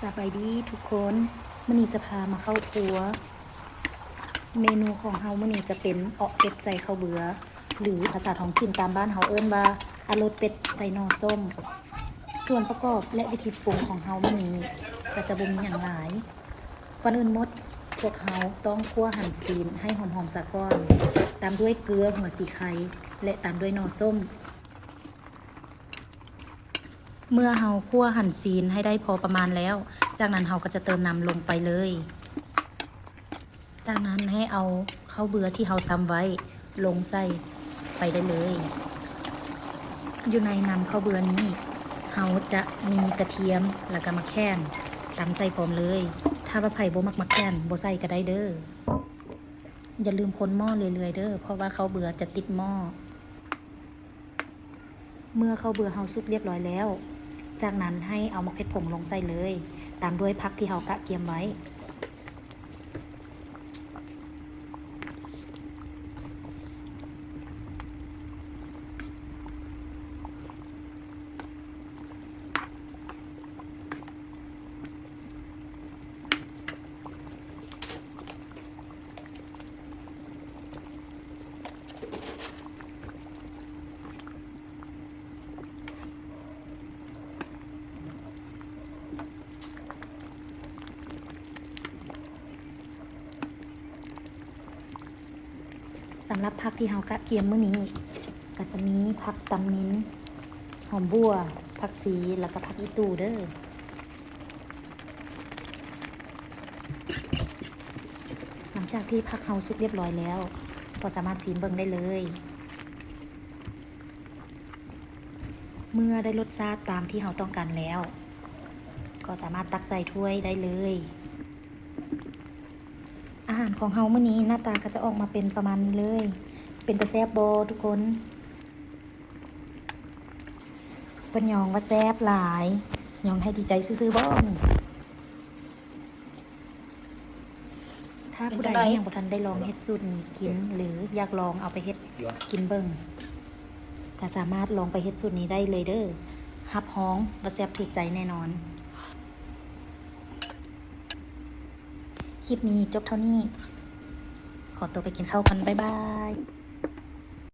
ສະບາຍດີທຸກຄົນ, ມື້ນີ້ຈະພາມາເຂົ້າຄົວ. ເມນູຂອງເຮົາມື້ນີ້ຈະເປັນເອາະເປັດໃສ່ເຂົ້າເບືອ ຫຼື ພາສາທ້ອງຖິ່ນຕາມບ້ານເຮົາເອີ້ນວ່າ ອາໂລດເປັດໃສ່ໜໍ່ສົ້ມ. ສ່ວນປະກອບ ແລະ ວິທີປຸງຂອງເຮົາມື້ນີ້ກໍຈະບໍ່ມີຫຍັງຫຼາຍ. ກ່ອນອື່ນໝົດ, ພວກເຮົາຕ້ອງຂົ້ວຫັນຊີ້ນໃຫ້ຫອມໆສາກ່ອນ, ຕາມດ້ວຍເກືອ, ຫົວສີໄຄ ແລະ ຕາມດ້ວຍໜໍ່ສົ້ມ. ເມື່ອເຮົາຂົ້ວຫັນຊີ້ນໃຫ້ໄດ້ພໍປະມານແລ້ວ, ຈາກນັ້ນເຮົາກໍຈະເຕີມນ້ຳລົງໄປເລີຍ. ຈາກນັ້ນໃຫ້ເອົາເຂົ້າເບືອທີ່ເຮົາຕຳໄວ້ລົງໃສ່ໄປໄດ້ເລີຍ. ຢູ່ໃນນ້ຳເຂົ້າເບືອນີ້ ເຮົາຈະມີກະທຽມ ແລ້ວກໍໝາກແຂ່ນຕຳໃສ່ພ້ອມເລີຍ. ຖ້າວ່າໃຜບໍ່ມັກໝາກແຂ່ນ ບໍ່ໃສ່ກໍໄດ້ເດີ້. ຢ່າລືມຄົນໝໍ້ເລື້ອຍໆເດີ້ ເພາະວ່າເຂົ້າເບືອຈະຕິດໝໍ້. ເມື່ອເຂົ້າເບືອເຮົາສຸກລຽບລ້ອຍແລ້ວ, ຈາກນັ້ນໃຫ້ເອົາໝາກເຜັດຜົງລົງໃສ່ເລີຍ, ຕາມດ້ວຍຜັກທີ່ເຮົາກະກຽມໄວ້. ສຳລັບຜັກທີ່ເຮົາກະກຽມມື້ນີ້ ກໍຈະມີຜັກຕຳມິນ, ຫອມບົ່ວ, ຜັກຊີ ແລ້ວກໍຜັກອີ່ຕູເດີ້. ຫຼັງຈາກທີ່ຜັກເຮົາສຸກລຽບລ້ອຍແລ້ວ ກໍສາມາດຊີມເບິ່ງໄດ້ເລີຍ. ເມື່ອໄດ້ລົດຊາດຕາມທີ່ເຮົາຕ້ອງການແລ້ວ ກໍສາມາດຕັກໃສ່ຖ້ວຍໄດ້ເລີຍ. ອາຫານຂອງເຮົາມື້ນີ້ໜ້າຕາກໍຈະອອກມາເປັນປະມານນີ້ເລີຍ. ເປັນຕາແຊບບໍ່ທຸກຄົນ? ເພິ່ນຍ້ອງວ່າແຊບຫຼາຍ, ຍ້ອງໃຫ້ດີໃຈຊື່ໆບໍ່? ຖ້າຜູ້ໃດຍັງບໍ່ທັນໄດ້ລອງເຮັດສູດນີ້ກິນ ຫຼື ຢາກລອງເອົາໄປເຮັດກິນເບິ່ງ ກໍສາມາດລອງໄປເຮັດສູດນີ້ໄດ້ເລີຍເດີ້. ຮັບຮອງວ່າແຊບຖືກໃຈແນ່ນອນ. ຄລິບນີ້ຈົບເທົ່ານີ້. ຂໍຕົວໄປກິນເຂົ້າກ່ອນ. ບາຍບາຍ.